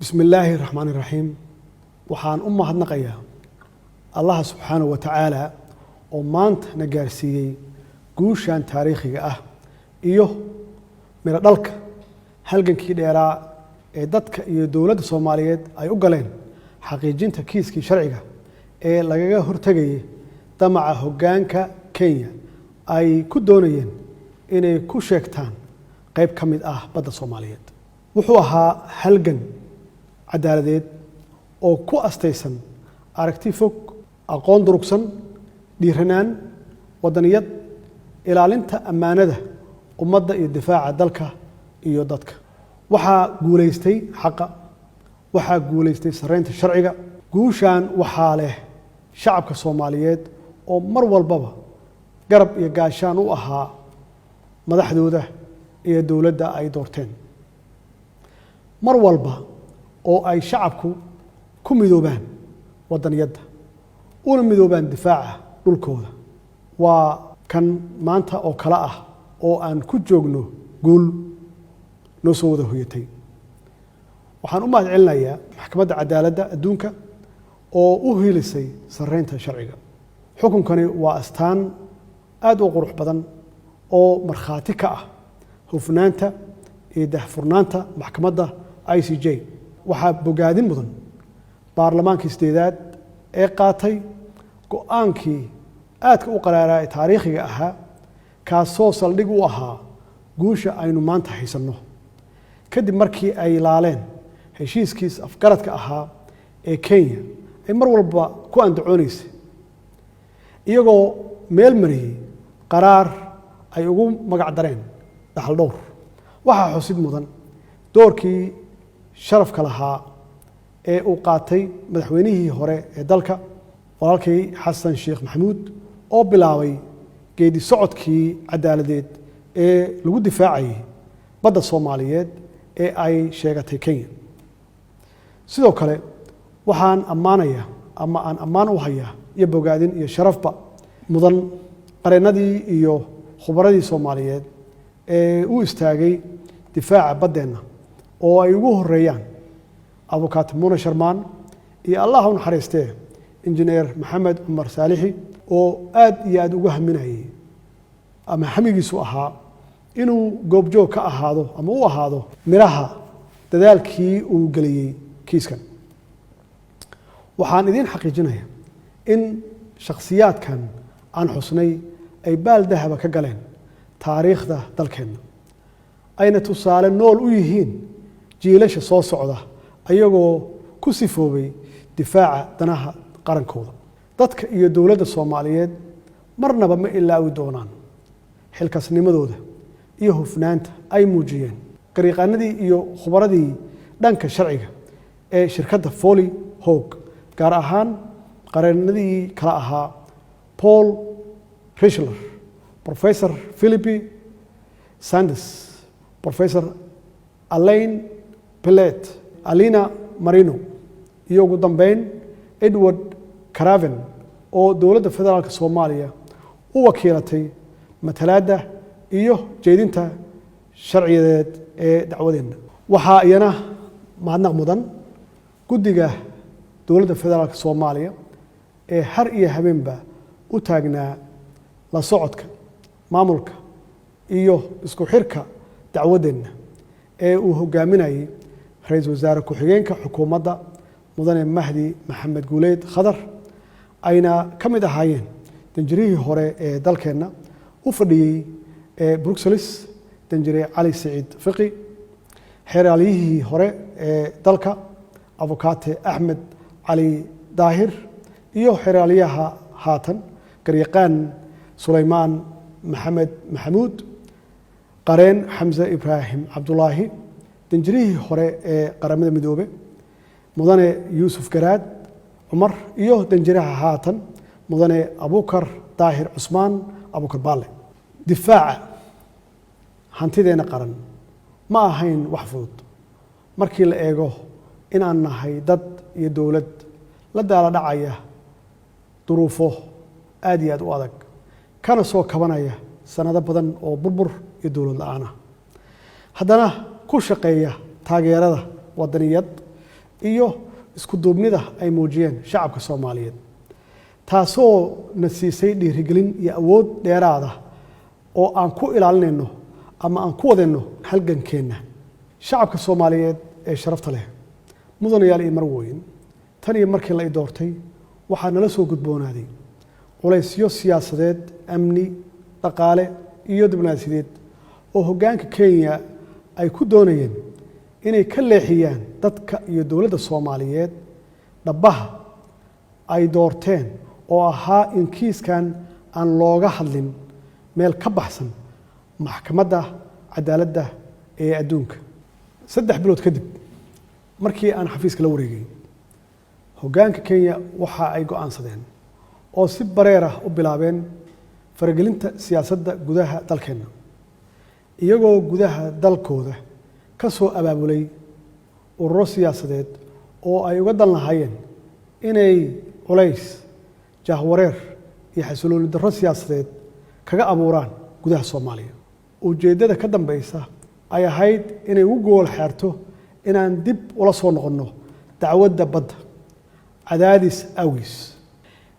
Bismi illaahi raxmaani raxiim. Waxaan u mahadnaqayaa Allaha subxaanahu wa tacaala oo maanta na gaarsiiyey guushan taariikhiga ah iyo midho dhalka halgankii dheeraa ee dadka iyo dowladda Soomaaliyeed ay u galeen xaqiijinta kiiskii sharciga ee lagaga hortegayay damaca hoggaanka Kenya ay ku doonayeen inay ku sheegtaan qayb ka mid ah badda Soomaaliyeed. Wuxuu ahaa halgan cadaaladeed oo ku astaysan aragti fog, aqoon durugsan, dhiiranaan, wadaniyad, ilaalinta ammaanada ummadda iyo difaaca dalka iyo dadka. Waxaa guulaystay xaqa, waxaa guulaystay sarreynta sharciga. Guushan waxaa leh shacabka Soomaaliyeed oo mar walbaba garab iyo gaashaan u ahaa madaxdooda iyo dowladda ay doorteen. Mar walba oo ay shacabku ku midoobaan wadaniyadda una midoobaan difaaca dhulkooda, waa kan maanta oo kale ah oo aan ku joogno guul noo soo wada hoyatay. Waxaan u mahad celinayaa Maxkamadda Cadaaladda Adduunka oo u hiilisay sarreynta sharciga. Xukunkani waa astaan aad u qurux badan oo markhaati ka ah hufnaanta iyo daahfurnaanta maxkamadda ICJ. Waxaa bogaadin mudan baarlamaankii sideedaad ee qaatay go-aankii aadka u qaraaraa ee taariikhiga ahaa, kaasoo saldhig u ahaa guusha aynu maanta haysanno, kadib markii ay laaleen heshiiskiis afgaradka ahaa ee Kenya ay mar walba ku andacoonaysay, iyagoo meel mariyey qaraar ay ugu magac dareen dhaxal dhowr. Waxaa xusid mudan doorkii sharafka lahaa ee uu qaatay madaxweynihii hore ee dalka, walaalkii Xasan Sheekh Maxamuud, oo bilaabay geedi socodkii cadaaladeed ee lagu difaacayay badda Soomaaliyeed ee ay sheegatay Kenya. Sidoo kale waxaan ammaanayaa ama aan ammaan u hayaa iyo bogaadin iyo sharafba mudan qareennadii iyo khubaradii Soomaaliyeed ee u istaagay difaaca baddeenna, oo ay ugu horeeyaan Abukaati Muna Sharmaan iyo, Allah u naxariistee, Injineer Maxamed Cumar Saalixi, oo aad iyo aad uga haminayay ama hamigiisu ahaa inuu goobjoog ka ahaado ama u ahaado midhaha dadaalkii uu geliyey kiiskan. Waxaan idiin xaqiijinaya in shakhsiyaadkan aan xusnay ay baal dahaba ka galeen taariikhda dalkeenna, ayna tusaale nool u yihiin jiilasha soo socda, ayagoo ku sifoobay difaaca danaha qarankooda. Dadka iyo dowladda Soomaaliyeed marnaba ma ilaawi doonaan xilkasnimadooda iyo hufnaanta ay muujiyeen garyaqaanadii iyo khubaradii dhanka sharciga ee shirkadda Foley Hoag, gaar ahaan qareenadii kala ahaa Paul Reichler, Professor Philippe Sands, Professor Alain Pellet, Alina Marino iyo ugu dambeyn Edward Craven, oo dowladda federaalka Soomaaliya u wakiilatay matalaadda iyo jeedinta sharciyadeed ee dacwadeenna. Waxaa iyana mahadnaq mudan guddiga dowladda federaalka Soomaaliya ee har iyo habeenba u taagnaa la socodka, maamulka iyo isku xirka dacwaddeenna ee uu hogaaminayay ra-iisul wasaare ku-xigeenka xukuumadda, Mudane Mahdi Maxamed Guuleed Khadar, ayna ka mid ahaayeen danjirihii hore ee dalkeenna u fadhiyey ee Bruxelles, Danjire Cali Siciid Fiqi, xeeraalyihii hore ee dalka, Abukaate Axmed Cali Daahir, iyo xeraalyaha haatan, garyaqaan Sulaymaan Maxamed Maxamuud, qareen Xamse Ibraahim Cabdulaahi, danjirihii hore ee Qaramada Midoobe, Mudane Yuusuf Garaad Cumar, iyo danjiraha haatan, Mudane Abukar Daahir Cusmaan Abukar Baale. Difaaca hantideena qaran ma ahayn wax fudud markii la eego inaan nahay dad iyo dowlad la daala dhacaya duruufo aad iyo aad u adag, kana soo kabanaya sanado badan oo burbur iyo dowlad la-aan ah, haddana ku shaqeeya taageerada wadaniyad. iyo isku duubnida ay muujiyeen shacabka Soomaaliyeed, taasoo na siisay dhiirigelin iyo awood dheeraada oo aan ku ilaalinayno ama aan ku wadayno halgankeenna. Shacabka Soomaaliyeed ee sharafta leh, mudanayaal iyo marwooyin, tan iyo markii la i doortay waxaa nala soo gudboonaaday culaysyo siyaasadeed, amni, dhaqaale iyo diblomaasiyadeed oo hoggaanka Kenya ay ku doonayeen inay ka leexiyaan dadka iyo dowladda Soomaaliyeed dhabbaha ay doorteen oo ahaa in kiiskan aan looga hadlin meel ka baxsan Maxkamadda Cadaaladda ee Adduunka. 3 bilood kadib markii aan xafiiska la wareegay, hoggaanka Kenya waxa ay go'aansadeen oo si bareer ah u bilaabeen faragelinta siyaasadda gudaha dalkeenna, iyagoo gudaha dalkooda ka soo abaabulay ururo siyaasadeed oo ay uga dan lahaayeen inay culays, jahwareer iyo xasilooni darro siyaasadeed kaga abuuraan gudaha Soomaaliya. Ujeeddada ka dambeysa ay ahayd inay ugu gool xeerto inaan dib ula soo noqonno dacwadda badda cadaadis awgiis.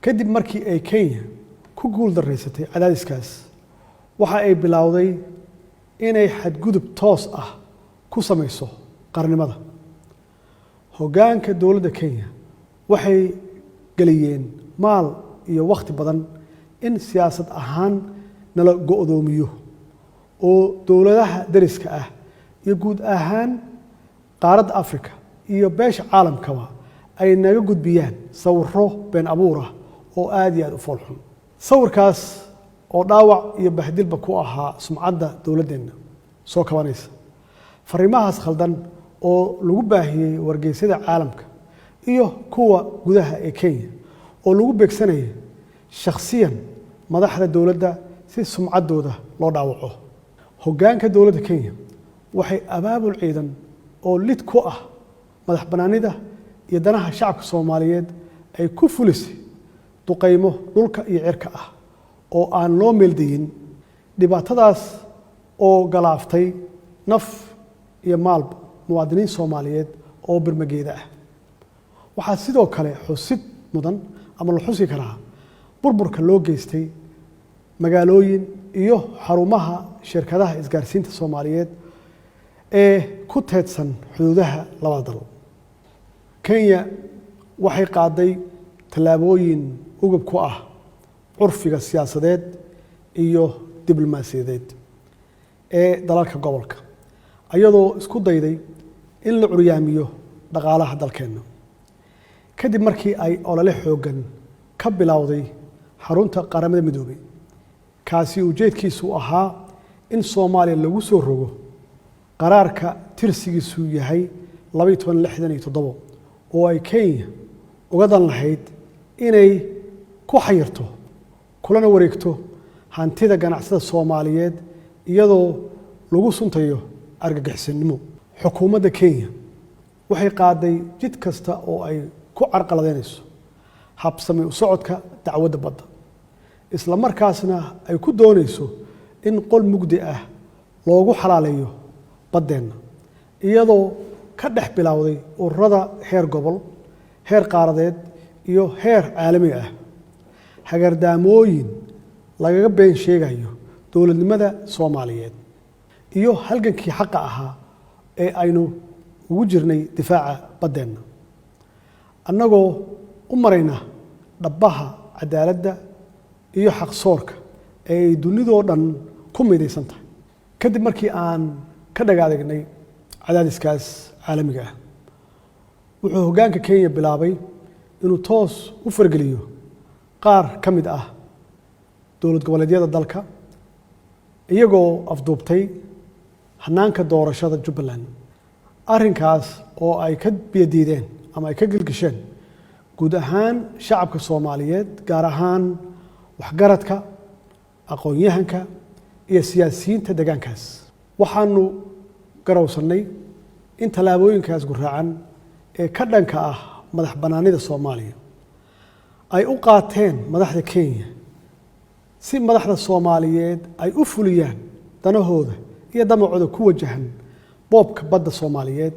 Kadib markii ay Kenya ku guul daraysatay cadaadiskaas, waxa ay bilowday inay xadgudub toos ah ku samayso qarnimada. Hoggaanka dowladda Kenya waxay geliyeen maal iyo wakhti badan in siyaasad ahaan nala go'doomiyo oo dowladaha dariska ah iyo guud ahaan qaaradda Africa iyo beesha caalamkaba ay naga gudbiyaan sawiro been abuur ah oo aad iyo aad u foolxun, sawirkaas oo dhaawac iyo bahdilba ku ahaa sumcadda dowladdeenna soo kabanaysa. Fariimahaas khaldan oo lagu baahiyey wargeysyada caalamka iyo kuwa gudaha ee Kenya oo lagu beegsanayay shakhsiyan madaxda dowladda si sumcaddooda loo dhaawaco. Hoggaanka dowladda Kenya waxay abaabul ciidan oo lid ku ah madax bannaanida iyo danaha shacabka Soomaaliyeed ay ku fulisay duqaymo dhulka iyo cirka ah oo aan loo meeldayin, dhibaatadaas oo galaaftay naf iyo maalba muwaadiniin Soomaaliyeed oo birmageeda ah. Waxaa sidoo kale xusid mudan ama la xusi karaa burburka loo geystay magaalooyin iyo xarumaha shirkadaha isgaarsiinta Soomaaliyeed ee ku teedsan xuduudaha labada dal. Kenya waxay qaaday tallaabooyin ugub ku ah curfiga siyaasadeed iyo diblomaasiyadeed ee dalalka gobolka, ayadoo isku dayday in la curyaamiyo dhaqaalaha dalkeenna kadib markii ay olole xooggan ka bilowday xarunta Qaramada Midoobay, kaasi ujeedkiisu ahaa in Soomaaliya lagu soo rogo qaraarka tirsigiisu yahay 1267 oo ay Kenya uga dan lahayd inay ku xayirto kulana wareegto hantida ganacsada Soomaaliyeed iyadoo lagu suntayo argagixisanimo. Xukuumadda Kenya waxay qaaday jid kasta oo ay ku carqaladeynayso habsami u socodka dacwadda badda, isla markaasna ay ku doonayso in qol mugdi ah loogu xalaaleeyo baddeenna, iyadoo ka dhex bilowday ururada heer gobol, heer qaaradeed iyo heer caalami ah hagardaamooyin lagaga been sheegayo dowladnimada Soomaaliyeed iyo halgankii xaqa ahaa ee aynu ugu jirnay difaaca baddeenna, annagoo u marayna dhabbaha cadaaladda iyo xaqsoorka ee ay dunidoo dhan ku midaysan tahay. Kadib markii aan ka dhagaadegnay cadaadiskaas caalamiga ah, wuxuu hoggaanka Kenya bilaabay inuu toos u fargeliyo qaar ka mid ah dowlad goboleedyada dalka, iyagoo afduubtay hanaanka doorashada Jubbaland, arrinkaas oo ay ka biyadiideen ama ay ka gilgisheen guud ahaan shacabka Soomaaliyeed, gaar ahaan waxgaradka, aqoon-yahanka iyo siyaasiyiinta deegaankaas. Waxaanu garowsannay in tallaabooyinkaas guraacan ee ka dhanka ah madax bannaanida Soomaaliya ay u qaateen madaxda Kenya si madaxda Soomaaliyeed ay u fuliyaan danahooda iyo damacooda ku wajahan boobka badda Soomaaliyeed.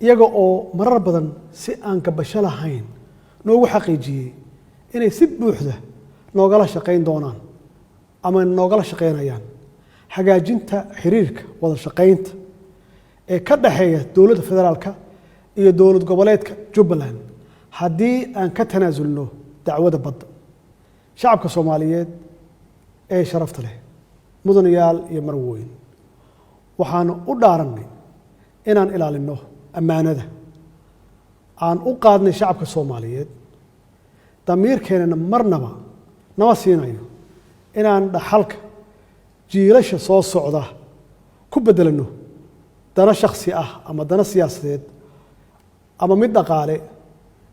Iyaga oo marar badan si aan gabasho lahayn noogu xaqiijiyey inay si buuxda noogala shaqayn doonaan ama noogala shaqaynayaan hagaajinta xiriirka wada shaqaynta ee ka dhexeeya dowladda federaalka iyo dowlad goboleedka Jubbaland haddii aan ka tanaasulno dacwada badda. Shacabka Soomaaliyeed ee sharafta leh, mudanayaal iyo marweyn, waxaanu u dhaarannay inaan ilaalinno ammaanada aan u qaadnay shacabka Soomaaliyeed. Damiirkeennana marnaba nama siinayo inaan dhaxalka jiilasha soo socda ku beddelano dano shakhsi ah ama dano siyaasadeed ama mid dhaqaale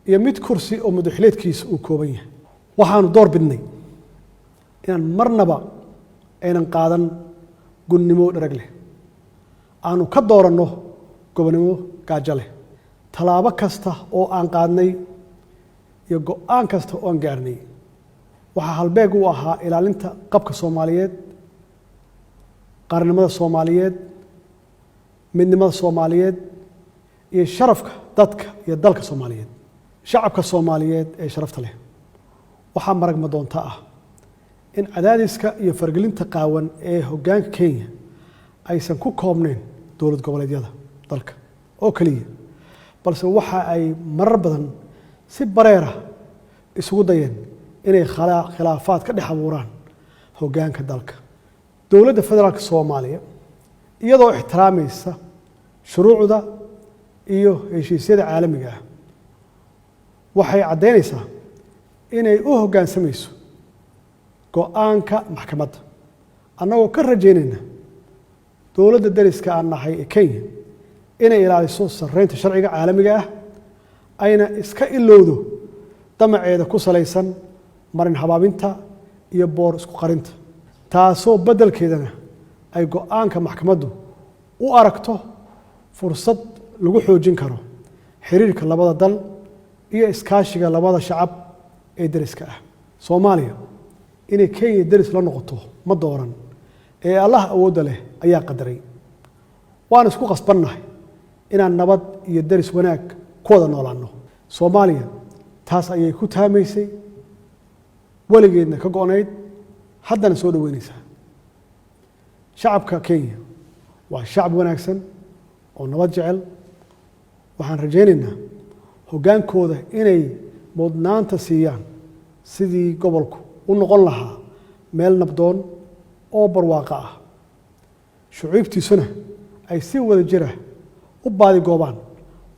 iyo mid kursi oo madaxileedkiisa uu kooban yahay. Waxaanu door bidnay inaan marnaba aynan qaadan gunnimo dharag leh, aanu ka dooranno gobonnimo gaajo leh. Tallaabo kasta oo aan qaadnay iyo go'aan kasta oo aan gaarnay waxaa halbeeg u ahaa ilaalinta qabka Soomaaliyeed, qaranimada Soomaaliyeed, midnimada Soomaaliyeed iyo sharafka dadka iyo dalka Soomaaliyeed. Shacabka Soomaaliyeed ee sharafta leh, waxaa marag madoonta ah in cadaadiska iyo faragelinta qaawan ee hoggaanka Kenya aysan ku koobnayn dowlad goboleedyada dalka oo keliya, balse waxa ay marar badan si bareera isugu dayeen inay khilaafaad ka dhex abuuraan hoggaanka dalka. Dowladda Federaalka Soomaaliya, iyadoo ixtiraamaysa shuruucda iyo heshiisyada caalamiga ah, waxay caddaynaysaa inay u hoggaansamayso go'aanka maxkamadda, annagoo ka rajaynayna dowladda dariska aan nahay ee Kenya inay ilaaliso sarreynta sharciga caalamiga ah, ayna iska ilowdo damaceeda ku salaysan marin habaabinta iyo boor isku qarinta, taasoo beddelkeedana ay go'aanka maxkamaddu u aragto fursad lagu xoojin karo xiriirka labada dal iyo iskaashiga labada shacab ee deriska ah. Soomaaliya inay Kenya deris la noqoto ma dooran ee Allah awoodda leh ayaa qadaray. Waan isku qasbannahay inaan nabad iyo deris wanaag ku wada noolaanno. Soomaaliya taas ayay ku taamaysay, weligeedna ka go'nayd, haddana soo dhoweynaysaa. Shacabka Kenya waa shacab wanaagsan oo nabad jecel. Waxaan rajaynaynaa hoggaankooda inay mudnaanta siiyaan sidii gobolku u noqon lahaa meel nabdoon oo barwaaqo ah, shucuubtiisuna ay si wada jira u baadigoobaan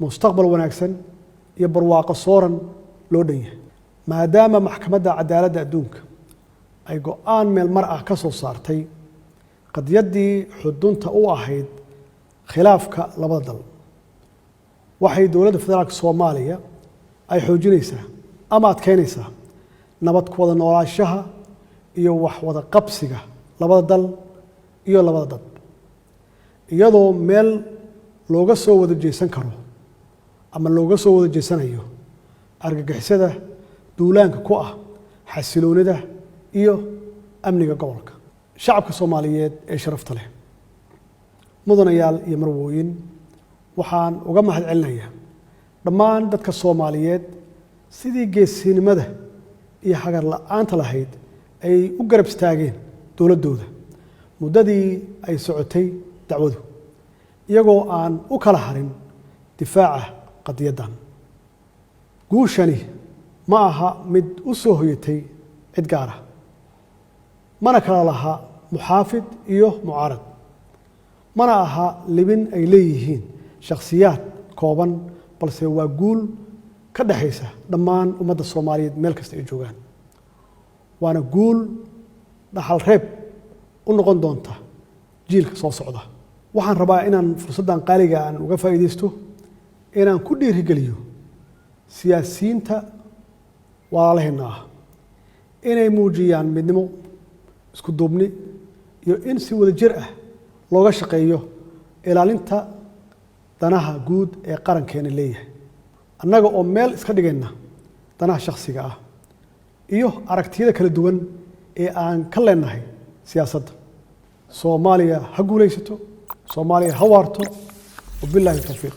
mustaqbal wanaagsan iyo barwaaqo sooran loo dhan yahay. Maadaama Maxkamadda Cadaaladda Adduunka ay go'aan meel mar ah ka soo saartay qadiyaddii xudunta u ahayd khilaafka labada dal, waxay dowladda federaalka Soomaaliya ay xoojinaysaa ama adkeynaysaa nabad ku wada noolaashaha iyo wax wada qabsiga labada dal iyo labada dad, iyadoo meel looga soo wada jeesan karo ama looga soo wada jeesanayo argagixisada duulaanka ku ah xasiloonida iyo amniga gobolka. Shacabka Soomaaliyeed ee sharafta leh, mudanayaal iyo marwooyin, waxaan uga mahad celinayaa dhammaan dadka Soomaaliyeed sidii geesinimada iyo hagar la'aanta lahayd ay u garab istaageen dowladdooda muddadii ay socotay dacwadu, iyagoo aan u kala harin difaaca qadiyaddan. Guushani ma aha mid u soo hoyatay cid gaar ah, mana kala laha muxaafid iyo mucaarad, mana aha libin ay leeyihiin shakhsiyaad kooban, balse waa guul ka dhexaysa dhammaan ummadda Soomaaliyeed meel kasta ay joogaan, waana guul dhaxal reeb u noqon doonta jiilka soo socda. Waxaan rabaa inaan fursaddan qaaliga aan uga faa'iidaysto inaan ku dhiirigeliyo siyaasiyiinta walaalaheenna ah inay muujiyaan midnimo, isku duubni iyo in si wada jir ah looga shaqeeyo ilaalinta danaha guud ee qarankeena leeyahay, annaga oo meel iska dhigayna danaha shakhsiga ah iyo aragtiyada kala duwan ee aan ka leenahay siyaasadda. Soomaaliya ha guulaysato, Soomaaliya ha waarto. Wabilaahi towfiiq.